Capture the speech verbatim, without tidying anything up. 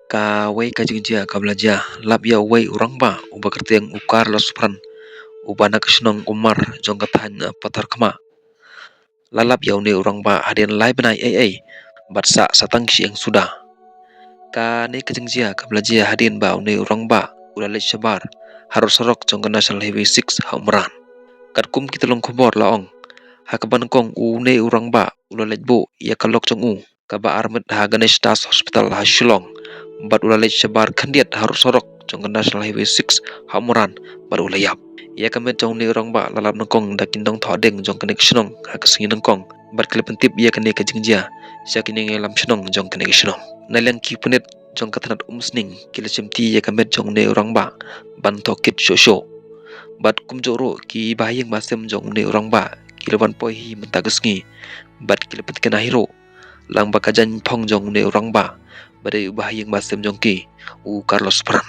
Kawei ka jingjia kaba la jia, lap ïa uwei u rangbah uba kyrteng u Carlos Pran, uba na ka shnong Umar jong ka thaiñ Patharkhmah. La lap ïa une u rangbah hadien lai bnai ei ei bad sah sa tang shi ïing suda. Kane ka jingjia kaba la jia hadien ba une u rangbah u la leit shabar harud surok jong ka National Highway six ha Umran. Katkum ki tyllong khubor la ong, ha kaba nyngkong une u rangbah u la leit buh ïa ka lok jong u kaba armet ha Ganesh Das Hospital ha Shillong, bad u la leit shabar khyndiat harud surok jong ka National Highway six ha Umran bad u la ïap. Ïa ka met jong une u rangbah la lap nyngkong da ki nongthoh dieng jong kane ka shnong ha ka sngi nyngkong, bad ki la pyntip ïa kane ka jingjia sha ki nongïalam shnong jong kane ka shnong. Na liang ki pulit jong ka tnat Umsning ki la shimti ïa ka met jong une u rangbah ban thoh kit shuh shuh. Bad kumjuh ruh ki bahaïing bahasem jong une u rangbah ki la wan poi hi mynta ka sngi, bad ki la pyntikna hi ruh lang ba ka jaiñ phong jong une u rangbah ba dei u bahaïing bahasem jong ki, u Carlos Pran.